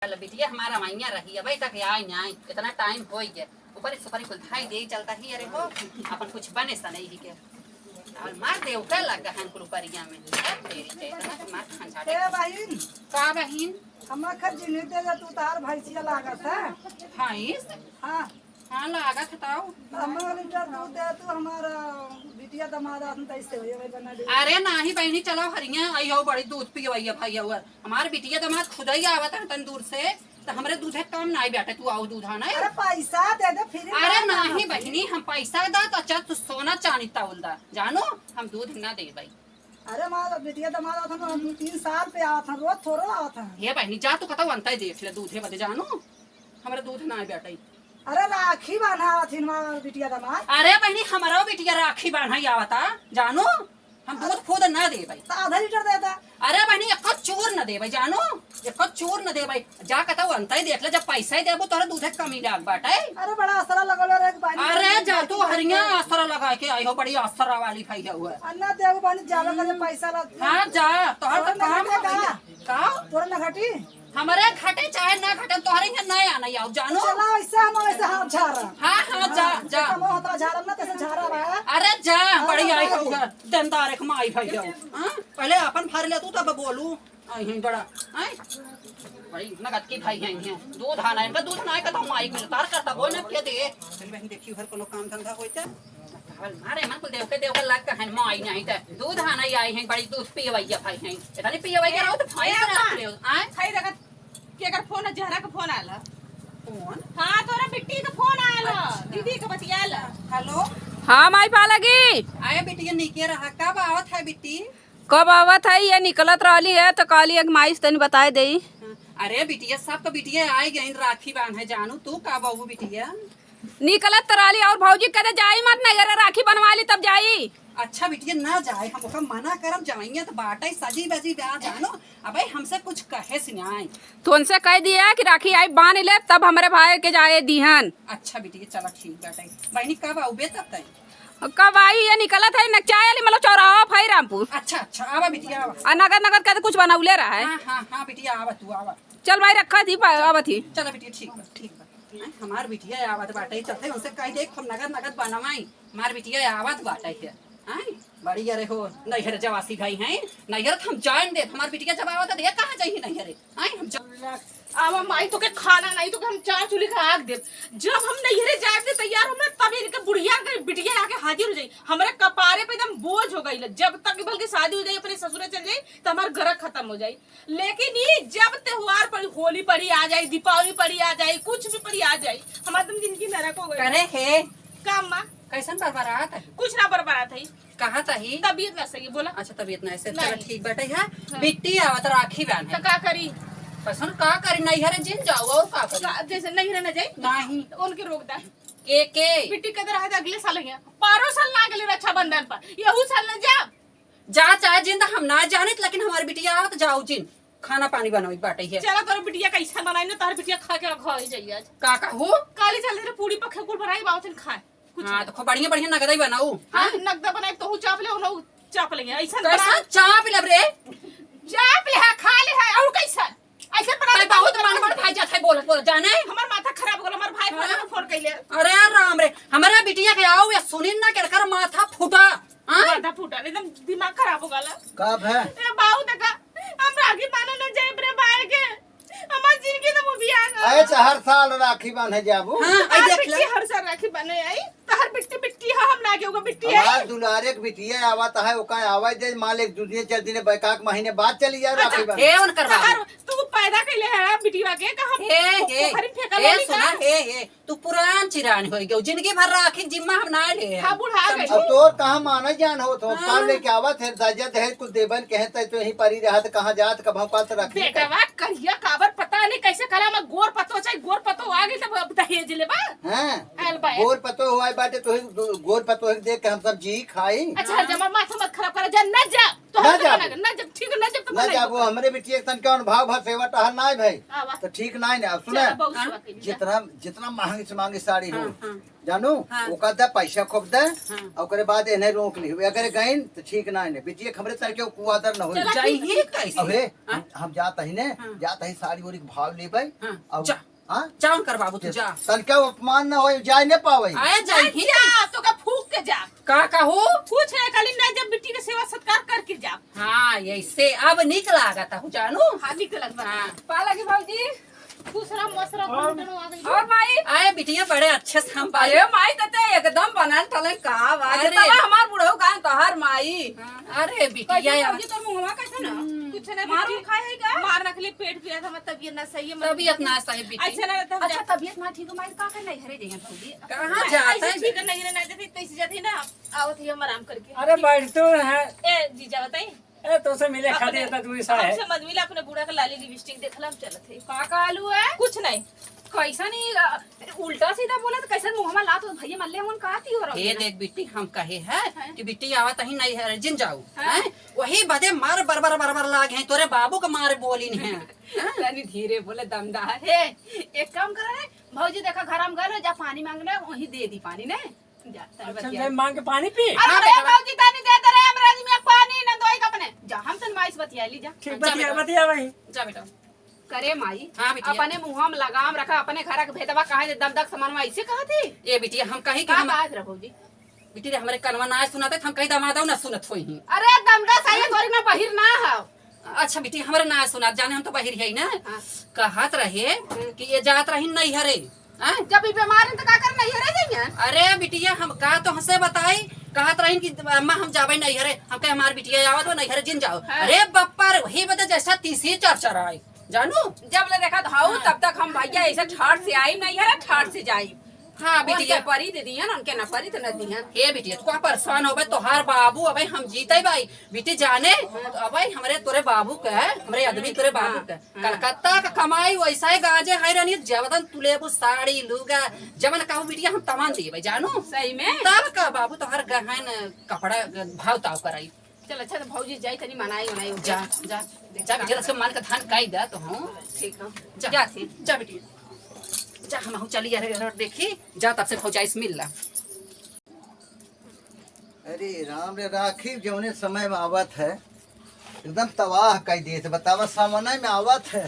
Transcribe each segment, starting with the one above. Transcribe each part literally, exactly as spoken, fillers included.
चल बिटिया, हमारा मैया रही, अबे तक आई नाई, इतना टाइम होइ गया। ऊपरी सुपरी कुल धाई देइ चलता ही, अरे हो, अपन कुछ बने सा नहीं ही के। और मार दे, ओकर लग गहन कुल उपरिया में। ए, तेरी के, इतना के मार खान झाड़े। ए बहिन। का बहिन? हमार खा जिन्हें दे जा, तू तार भैंसिया लागत है। भैंस? हाँ। हाँ, लागत है ताऊ। हमार लीटर दूध दे तू, हमार बिटिया दमाद आसन तैसे होइए, वही बना दे। अरे नाही बहिनी, चलो हरिया, आई हो बड़ी दूध पियवैया भैया हुआ। हमार बिटिया दमाद खुद ही आवत है तन दूर से, तो हमरे दूधे कम नाही बैठे, तू आओ दूध आना है। अरे पैसा दे दे, फिर अरे नाही बहिनी, हम पैसा दा तो अच्छा तू सोना चांदी तौल दा, जानो हम दूध ना देबै। अरे हमार बिटिया दमाद आवत है ना, दू तीन साल पे आवत है, रोज थोड़ो आवत है। हे बहिनी, जा तू कतौ अंतै देख ले दूधे बदे, जानो हमरे दूध ना बैठे। अरे राखी बांधा आवत है हमार बिटिया दमाद। अरे बहिनी, हमरो बिटिया राखी बांधा आवता, जानो हम दूध खुद ना देबै। तो आधा लीटर दे दा। अरे बहिनी, एको चूर न देबै, जानो, एको चूर न देबै। जा कतौ अंतै देख ले, जब पैसा ही देबो तोहरे दूधे कमी लाग बाटे। अरे बड़ा असरा लगल रे बहिनी। अरे जा तू हरिया असरा लगा के आई हो, बड़ी असरा वाली भैया हुआ। अन्ना देबो बहिनी, जावे का जे पैसा ला। हाँ जा, तोहर तो तोहरे काम नखरे है का? भैया। का? तोहरे न घटी? हमरे घटे चाहे ना घटे, तोहरे यहाँ ना आना आओ, जानो। चला वैसे हम वैसे हाथ झारा। हाँ, हाँ, जा, हाँ, जा। हम हाथ झारा ना, तैसे झारा बा। अरे जा, हाँ, बड़ी आई हाँ। हो, दमदार एक माई भैया। हाँ? पहले अपन भर ले तू, तब बोलू। आई हैं बड़ा, हैं? बड़ी नगद की भाई हैं, हैं। दूध आना है, इनका दूध ना है, का तो माई मिलतार करता, वो ना के दे। चल बहन, देखियो, हर कोनो काम धंधा होई त। अरे, मन कुल देव के देव के लग का है, माई नहीं त। दूध आना ही आई हैं, बड़ी दूध पियवैया भाई हैं। इतनी पियवैया रहो तो भाई ए, करा अम्मा। ले, आए? खाई रखत, केकर फोन है? जहरा के फोन आला। फोन? हाँ, तोरा बिट्टी के फोन आला। अच्छा। दीदी के बतियाला। हेलो। हाँ, माई पालगी। आए बिटिया, नीके रहा। कब आवत है बिट्टी? कब आवत है? ये निकलत रहली है तो कहली एक माई से तनी बताए देई। हाँ, अरे बिटिया, सब तो बिटिया आए गई राखी बांधे, जानू तू का बहू बिटिया? निकलत तो रहली और भौजी कहते जाई मत ना, अरे राखी बनवा ली तब जाई। अच्छा बिटिया ना जाए, हम ओका मना करब, जाइए तो बाटे सजी बजी बा जानू। अबे हमसे कुछ कहे से नाई। तो उनसे कह दिया कि राखी आई बांध ले तब हमरे भाई के जाए दिहन। अच्छा बिटिया चला ठीक बाटे। बहनी कब आउबे तब तई? कब आई, ये निकलत है नकचाय वाली मतलब चौराहा फई रामपुर। अच्छा, अच्छा, आवा बिटिया, आवा। आ नगद नगद कहते कुछ बनौले रहा है। हाँ, हाँ, हाँ, बिटिया, आवा तू, आवा। चल भाई, रखा थी, बा-, आवा थी। चला बिटिया, ठीक बा, ठीक बा। हैं, हमार बिटिया आवत बाटे, चलते उनसे कह दे, हम नगद नगद बनवाई। हमार बिटिया आवत बाटे के। हैं, बड़ी अरे हो, नैहर जवासी भाई हैं, नैहर तो हम जान दे, हमार बिटिया जब आवत है, तो ये कहाँ जाइए नैहरे? आई हम जा-, आवा माई, तोके खाना नहीं, तोके हम चार चूल्ही का आग देब। जब हम नैहरे जाए के तैयार होबे, तब इनके बुढ़िया के बिटिया आके हाजिर हो जाई। हमरे कपारे पे एकदम बोझ हो गई। जब तक बल्कि शादी हो जाई, अपने ससुरे चल जाई, तो हमार गरज खत्म हो जाई। लेकिन ई जब त्योहार पर, होली पड़ी आ जाई, दीपावली पड़ी आ जाई, कुछ भी पड़ी आ जाई, हमार एकदम जिंदगी नरक हो गई। करे हे। का अम्मा? कैसन बरबरात है? कुछ ना बरबरात है। कहाँ तही? तबीयत ना सही, बोला। अच्छा, तबीयत ना सही, नहीं। चलो ठीक बाटे है। हाँ। बिट्टी आवत राखी बांधे। तो का करी? पसंद का करी, नैहरे जिन जाओ और का करी? का, जैसे नैहरे ना जाई? नहीं। तो उनके रोक दा। के, के? बिट्टी के तरह है तो अगले साल है। पारो साल ना गेले रक्षाबंधन पर, यहू साल ना जा। जा चाहे जिन, तो हम ना जानित, लेकिन हमारी बिटिया आवत जाओ जिन। खाना पानी बनवे बाटे है। चला तोर बिटिया कैसे बनाई ना, तोर बिटिया खा के रखा ही जाइए आज। का, का हो? काली चल रही पूड़ी पखे कुल बनाई, बाबू खाए। कुछ हाँ, नहीं। तो खूब बढ़िया, बढ़िया नगदई बनाऊ। हाँ, हाँ? नगदा बनाई, तोहू चाप ले, उनहू चाप लेंगे। ऐसा कैसा बना चाप लेब रे? चाप ले है, खा ले है, और कैसा? ऐसे बना भाई, दे, बहुत बहुत मन बड़ भाई जात है, बोलत, बोलत, जाने? हमार माथा खराब हो गल, हमार भाई हाँ? फोन, फोन कैले। अरे राम रे, हमारे बिटिया के आओ या सुनिन ना, केकर माथा फूटा, हाँ? माथा फूटा, एकदम दिमाग खराब हो गल। का भे? ए बाऊ देखा, हम राखी बांधे न जाइब रे भाई के। हमार जिंदगी तो मुबिया गल। अरे, तो हर साल राखी बांधे जाबू। हाँ, आई हर देख ले। बिट्टी हर साल राखी बांधे आई, तो हर बिट्टी, बिट्टी है, हम ना के ओकर बिट्टी है। हमार दुलारे के बिटिया आवत है, ओका आवे दे, मालिक दू दिन, चार दिन, बैकाक महीने बाद चली जाए राखी बांधे। हे, उनकर तो बाबू। हर, तू पैदा कैले है बिटिया के, का हम हे, हे, पोखरी में फेंकल हे, रहली सुना, का? हे, हे। तू पुरान चिरान होइ गयो, जिंदगी भर राखी के जिम्मा हम ना ले। हाँ, बुढ़ा गई। अब तोर कहाँ माने जान होत हो, हाँ। काल लेके आवत है, दाजा दहेज कुल देबन कहे, तै तो यहीं परी रहत, कहाँ जात, कब हम पास रखी। बेटवा करिया काबर पता नहीं कैसे कला में गोर पतो चाहे गोर पतो आ गई, तब अब दहेज भेज ले बा। हाँ। आयल बा। गोर पतोह हुआ बाटे, तोही गोर पतोह के देख के हम सब जी खाई। अच्छा, हर जमा माथा मत खराब करा, जा ना जा। तो ना हम जा। ना जा, ठीक है, ना जा तो ना जा, वो हमरे बिटिया के तन कौन भाव भा सेवा टहल ना है भाई। आवा। तो ठीक ना है ना। अब सुना, चलो, बहुत सेवा कइली जा। जितना, जितना महंगी से महंगी साड़ी हो, हाँ, हाँ। जानू, हाँ। ओकर दे, पैसा खूब दे, हाँ। और ओकरे बाद इन्हें रोक ली। अगर गइन तो ठीक ना है ना। बिटिया के हमरे तन के कुआदर न हो। चला, जाई ठीक है। ही कैसे? अबे, हाँ। हम, हम जात ही ने, हाँ। जात ही साड़ी ओड़ी के भाव लेबै। हाँ। अब जा। हाँ? जा उनकर बाबू, तू जा। तनका अपमान न होए, जाए न पावे। आए जाए ही। जा, तो का फूक के जा। का कहू? कुछ है, खाली ना जब बिट्टी के सेवा सत्कार करके जा। हाँ, ऐसे अब निक लागत हो जानू। हाँ, निक लगत बा। हाँ। पा लगी भौजी। खुश रह, मस्त रह, और, आ गई। और माई? आए बिटिया बड़े अच्छे से हम पाए। अरे माई, त ते एकदम बनल टलन का आवाज। अरे। तब हमार बुढ़ऊ गान तोहार माई। हाँ। अरे बिटिया कैसे यार। भौजी तोर मुंहवा कैसे ना? हम्म। कुछ ना मार बिट्टी। खाए है का? मार रख ले, पेट पिरात, हमार तबियत ना सही है, मतलब तबियत ना सही बिट्टी। अच्छा ना रहता हम अच्छा, जा- तबियत ना ठीक हो, माई का कर नहीं घरे जाइए भौजी। कहाँ नहीं, जाता ऐसे है? ठीक है, नहीं रहना जैसे तैसे जाते ना, आवत ही हम आराम करके। अरे बैठ तो है। ए जीजा बताई। ए तो से मिले अपने खातिर तो तू ऐसा है। हमसे मत मिला, अपने बूढ़ा का लाली लिपस्टिक देखला हम चलत है। का कहलू है? कुछ नहीं। कैसन ई, अ, उल्टा सीधा बोलत, कैसन मुंह में लात हो भैया मल्ले मन का ती हो रहा ए है ना? देख बिट्टी, हम कहे है हैं? कि बिट्टी आवत ही नहीं है, जिन जाऊ, हैं? हैं? वही बदे मार बरबर बरबर लागे हैं, तोरे बाबू के मार बोलिन है। हैं? तनी धीरे बोले दमदा है। एक काम करो रे, भौजी देखा घर हम गए, जा पानी मांगने, वहीं दे दी पानी ने। जा, तनी अच्छा, बतिया। मैं मांग के पानी पी? अरे हाँ, रे बेटा। भौजी तनी दे दे रे, हमरा आदमी पानी न दोई कपने। जा, हम तन माई से बतिया ली जा। ठीक, जा बतिया, बेटा। बतिया भाई। जा बेटा। करे माई, हाँ, बिटिया। अपने मुँह में लगाम रखा, अपने घर के भेदवा काहे दे दम दक समान में ऐसे कहत ही? ए बिटिया, हम कही कि का हम कहत रहो जी? बिटिया, हमरे कनवा ना सुनत है, हम कही दमादो ना सुनत होई ही। अरे दमदा सही तोरी ना बहिर ना हो। अच्छा बिटिया, हमरे ना सुनत, जाने हम तो बहिर है ना। हाँ। कहत रहे हम्म। कि ये जात रही नैहरे। हाँ? जब ई बीमार है तो का कर नैहरे जाइए? अरे बिटिया, हम का तो हंसे बताई, कहत रही कि अम्मा हम जाबे नैहरे, हम कहे हमार बिटिया आवत हो नैहरे जिन जाओ। हाँ। अरे बप्पा रे, वही बदे जैसा तीसी चर चर आई। जानू? जब ले देखा धाऊ, हाँ। तब तक हम भैया ऐसे ठाट से आई, नहीं है ठाट से जाई। हाँ, उनके बिटिया। परी दे दिहन, उनके ना परी तो न दिहन। हे बिटिया, तू का परेशान होबे, तोहार बाबू अबे हम जीते भाई। बिटी जाने, तो अबे हमरे तोरे बाबू के, हमरे आदमी तोरे बाबू के। हाँ। कलकत्ता का कमाई वैसा ही गांजे है रहनी, जबदन तू लेबू साड़ी, लुगा, जवन कहू बिटिया हम तमान देबे, जानू? सही में? तब का बाबू तोहार गहन कपड़ा भाव ताव कराई। चल अच्छा, तो भौजी जाई, तनी मनाई उनाई ओके। जा, जा, जा, बिटिया, उसके मन का धान काई दा तो हूँ। ठीक है। जा, जा, ठीक। जा, बिटिया। जा, हम हूँ चली, अरे, अरे, देखी, जा, तब से भौजाई से मिल ला। अरे राम रे, राखी जौने समय में आवत है, एकदम तबाह कई देत, बतावा, सामने में आवत है।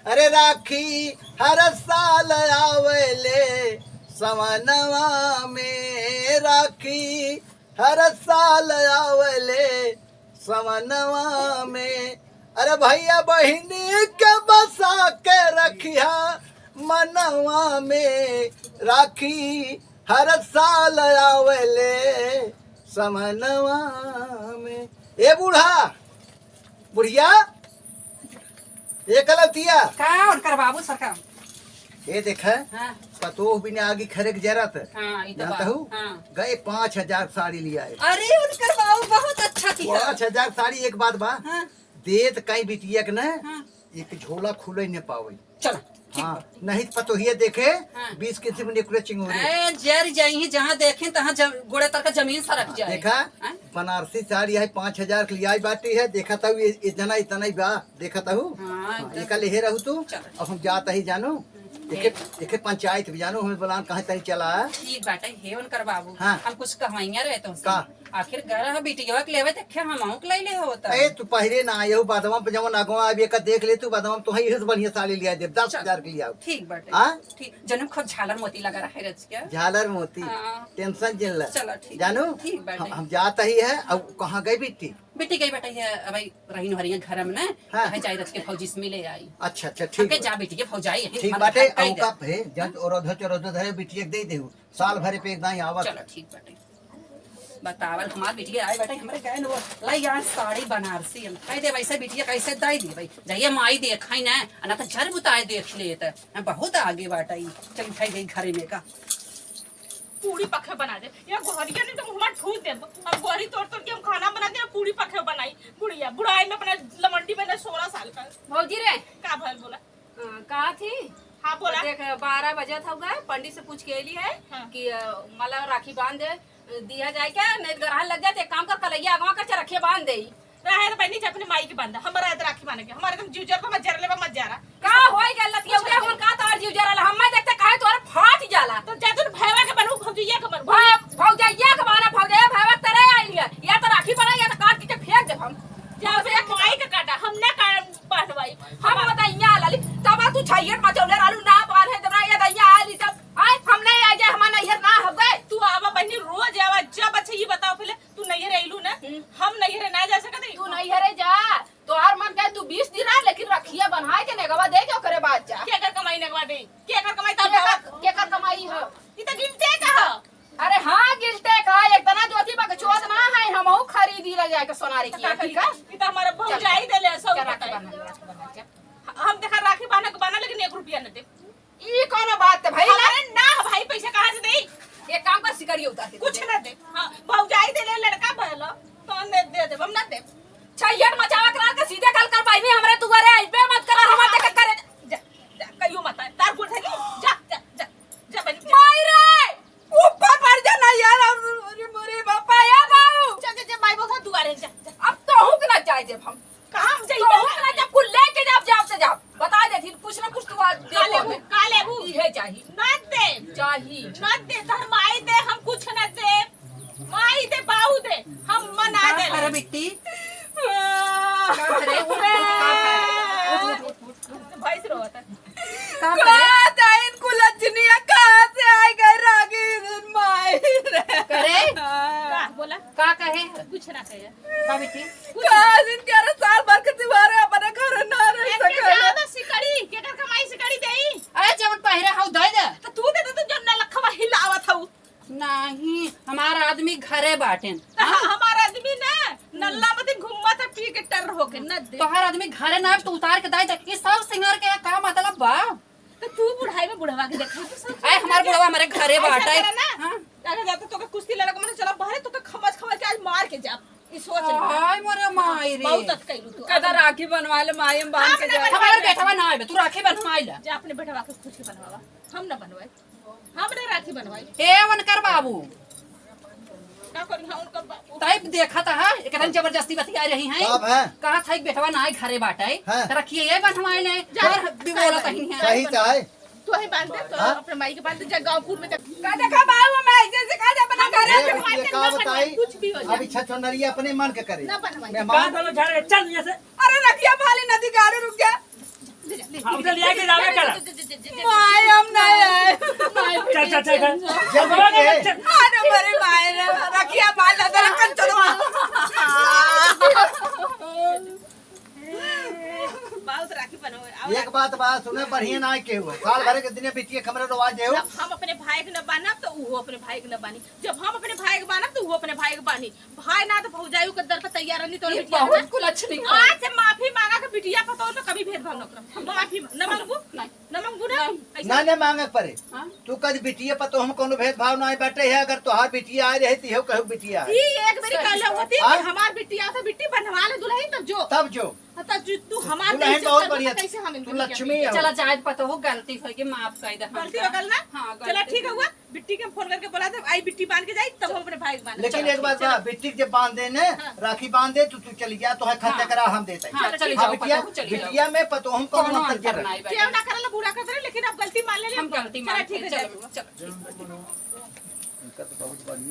अरे राखी हर साल आवेले, सवनवा में राखी हर साल आवले सवनवा में। अरे भैया बहिनी के बसा के रखिया मनवा में, राखी हर साल आवले सवनवा में। ए बूढ़ा, बुढ़िया, ए कलौतिया। का उनकर बाबू सरकार? ए देखा, हाँ। पतोह बिना आगी खरे के जरत। हाँ, ई तो जानत बात। हूँ? हाँ। गए पाँच हजार साड़ी लियाए। अरे, उनकर बाबू बहुत अच्छा किया। पाँच हजार साड़ी एक बात बा। हाँ। देत कई बिटिया के न, हाँ। एक झोला खुले न पावे। चलो, ठीक हाँ, बा। नहीं तो पतोहिया देखे, हाँ। बीस किस्म निकले चिंगोरे। ए, जर जाई ही, जहाँ देखें, तहाँ जम-, गोड़े तर का जमीन सरक जाए। देखा, हाँ? बनारसी साड़ी है, पाँच हजार के लियाई बाटी है, देखा था ये इतना, इतना ही बा। देखत हूँ? हाँ, हाँ, एकदम। एका लेहे रहू तू? चल। अब हम जात ही जानू। हम्म। एके, एके पंचायत भी जानू, हमें बुलान कहाँ तनी चला। ठीक बाटे, हे उनकर बाबू। हाँ। हम कुछ कहवइया रहे तुमसे। का? आखिर घर ह बिटिया के लेवे, देखे हम आऊं के ले ले होता। ए, तू पहले ना आयो, बादवा पे जवन अगवा आबे का देख ले तू, बादवा में तोहे इहे से बढ़िया साड़ी लिया देब, दस हजार के लिया। ठीक बाटे। हाँ? ठीक, जनम खूब झालर मोती लगा रहे रच के। झालर मोती। हाँ। टेंशन जिन ले। चलो, ठीक। जानू? ठीक बाटे। हम, हम जात ही है, अब कहाँ गई बिट्टी? बिट्टी गई बाटे है, अब रहीन हरिया घर में ना, हाँ। कहे जाई रच के भौजी से मिले आई। अच्छा, अच्छा, ठीक हमके बा। जा बिटिया भौजाई, यही ठीक मन बाटे, हल्का ही अउ दे। का भे, जन ओरोधो चोरोधो धरे बिटिया के दे देहु। साल भरे पे एक दाई आवत। चलो, ठीक बाटे। बतावल हमार बिटिया आए बाटे, हमरे गए न वो, लाई यार साड़ी बनारसी, हम कह दे वैसे बिटिया कैसे दे दे भाई। जाइए माई देखाई ना, ना तो जर बुताए देख लेत। बहुत आगे बाटे, चल उठाई गई घरे में का। पूड़ी पखे बना दे। या गोहरिया नहीं तो मुँह में ठूस दे। अब गोहरी तोड़ तोड़ के हम खाना बना दे, पूड़ी पखे बनाई। बुढ़िया, बुढ़ाई में अपना लमंडी बने सोलह साल का। भौजी रे। का भल बोला? हाँ, कहा थी? आप बोला। देख, बारह बजत हउवे, पंडित से पूछ के अइली है हाँ। कि, अ, मतलब राखी बांध दे, दिया जाए क्या? नहीं तो ग्रहण लग जाए, तो एक काम कर, कलैया अगवा कर चरखिया बांध दे। रहे तो बहनी, अपने माई के बांधा, हमारा आज राखी बांध के, हमारे तुम जीव जर को मत जर लेबा, मत जा रहा। का होई गल लतिया उड़े, हमन का तोर जीव जरल, हम्मे देखते काहे तोर फाट जाला। तो जा तू भैया के बनू, भौजैया के बनू। भौ-, भौजैया के बाना, भौजैया भैया तेरे आई है। या तो राखी बना, या तो काट के फेंक दे हम। जा अपने माई के काटा, हम ना काट बांधवाई। हम बताइया लाली, तब तू छैयट मचौले रहलू, ना बांधे देबरा, या दैया आली तब, आय, हम नहीं आ जाए, हमार नैहर ना हवे। तू आवा बहनी, रोज आवा, जब अच्छा ये बताओ पहले, तू नैहर अइलू ना, हम्म। हम नैहर ना जा सकत हई। तू नैहरे जा, तोहार मन कहे तू बीस दिन रह, लेकिन रखिया बन्हाए के नेगवा दे के ओकरे बाद जा। केकर कमाई नेगवा दे? केकर कमाई तब केकर, केकर कमाई ह? ई त गिनते का ह। अरे हाँ, गिनते का, एक तना ज्योति बकचोद ना है, हमहू खरीदी ले जाके सोनारी की, का ठीक है? करी? ई त हमारा चल, भौजाई देले, सब चल, राखी बताई। बांध, राखी बांध, चल। हम देखा राखी बांधे के बाना, लेकिन एक रुपया न दे। ई कौनो बात है भाई? हमारे ना है भाई, पैसा कहाँ से देई? एक काम कर, सिकड़िया उतार के कुछ दे। ना दे। हाँ, भौजाई देले लड़का भलो, तो हम दे, दे देब, हम ना देब। छैयट मचावा करा के सीधे गल कर बहिनी, हमरे दुआरे अइबे मत करा, हमार देख करे। जा, जा, कहियो मत आए। तार गोड़ धरी, जा, जा, जा, जा बहिनी, जा। माई रे, ऊपर पड़ जा ना यार, अरे मोरे बापा, या बाबू। जा, जा, जा, माई बोल दुआरे, जा, जा। अब तोहू के ना जाए देब हम। कहाँ हम जाई? तो हम ना जब कुल लेके जाब, जाब से जाब। बता देथिन, कुछ ना कुछ तो बात का लेबू? देबो। का लेबू? इहे चाही। ना दे। चाही। ना दे, तोहर माई दे, हम कुछ ना दे। माई दे, बाऊ दे, हम मना का दे। करे बिट्टी? हाँ। का करे? उठ, उठ, उठ, उठ, उठ, उठ, उठ। भैंस रोवत है। का करे? का जाइन कुलछनिया कहाँ से आइ गए रागी दिन माई रे? करे? का बोला? का कहे? कुछ ना कहे। का बेटी? कुछ ना। का दिन ग्यारह साल भर के त्योहार है, अपने घर ना रह ए, के सके। जाओ तो सिकड़ी, केकर कमाई सिकड़ी देई? अरे जवन पहिरे हऊ दे दे। तो तू दे दे, तू जवन नलखवा हिलावत हऊ। नहीं, हमार आदमी घरे बाटेन। तो ह-, हमार आदमी ना नल्ला मती घूमत है पी के टर होके, न दे। तोहार आदमी घरे ना, तो उतार के दे दे। ई सब सिंगार के का मतलब बा? तो तू बुढ़ाई में बुढ़वा के देखा, तू सब अरे हमार बुढ़वा हमारे घरे ऐसा बाटे। करे ना। हाँ। अगर जाता तो के कुश्ती लड़क में चला बाहर, तो के खमच खमच के आज मार के जा। ई सोच ले। हाय मोरे माई रे। बहुत अटकैलू तू। कदा राखी बनवा ले माई, हम बांध के जाए। हमारे बेटवा ना आवे, तू राखी बनवा ले। जा अपने बेटवा के खुद के बनवावा, हम ना बनवाए। हम ना राखी बनवाई। ए उनकर बाबू। का करी? हाँ, उनकर बाबू। तैब देखा था, हाँ? एकदम जबरदस्ती बतिया रही हैं। कब है? कहा था कि बेटवा ना आए घरे बाटे। हाँ। तो रखिए ये बनवाए ले। जा। और भी बोला कहीं है। सही तो है। तू ही बांध दे, तो हाँ? अपने माई के बांध दे, जा गाँवपुर में जा। का देखा बाबू, मैं ऐसे से का दे अपना घर ये, में ये का बताई? कुछ भी हो जाए। अभी छछोनरिया अपने मन के करे। ना बनवाई। मेहमान का दोनों झाड़ चल यहाँ से। अरे रखिया भाली नदी गाड़ू रुक जा। हम तो लिया के जावे करा। माय, हम नहीं आए। चल, चल, चल, चल। जब बाबा के चल। अरे मरे माय रे, रखिया बाल नजर कंचनवा। बहुत राखी बनाओ। एक बात बा, सुने, बढ़िया ना के हुआ। साल भर के दिने बिटिया कमरे रोवा दे हो। जब हम अपने भाई के न बानब, तो उहो अपने भाई के न बानी। जब हम अपने भाई के बानब, तो उहो अपने भाई के बानी। भाई ना तो भौजाई के दर पर तैयार रहनी, तो ये बिटिया बहुत ना। कुलछनी है। आज से माफी मांगा के बिटिया पतोह में कभी भेदभाव न करब। माफी मा-, न मांगबू? नहीं। न मांगबू ना? नहीं। ऐसा ना, ना मांगे के पड़े। हाँ? तू कद बिटिया पतोह में कोनो भेदभाव ना बाटे है, अगर तोहार बिटिया आए रहे, तो इहो कहू बिटिया आए। ई एक बेरी सही कहले बात। होती कि हाँ? हमार बिटिया तो बिट्टी बनवा ले दुल्हन, तब जो। तब जो। हाँ, तब जो तू हमार दुल्हन इज्जत बहुत करबू, बढ़िया। तो कैसे हम तू इनके लक्ष्मी बिटिया? हो। चला जाए पतोह, गलती होगी, माफ कर दे। गलती हो गल ना? हाँ, चला गलती। ठीक है हुआ। बिट्टी के हम फोन करके बोला देब, आई बिट्टी बांध के जाई, तब हम अपने भाई के बांध लेकिन चलो, एक बात चलो। बा, बिट्टी के जब बांध दे ने, हाँ। राखी बांध दे, तू, तू चली जा, तो है खर्चा हाँ। करा, हम देते हैं। हाँ, चलो, चली हाँ, जाओ, बिटिया, पतोह, चली बिटिया जाओ। में पतोह हम कौनो कौनो अंतर अंतर ना है, केहू ना करला, बुरा करत रहे, लेकिन अब गलती मान ले, हम गलती चलो, मान ठीक के, है, चलो, जाओ। चलो। इनका तो बहुत बढ़िया।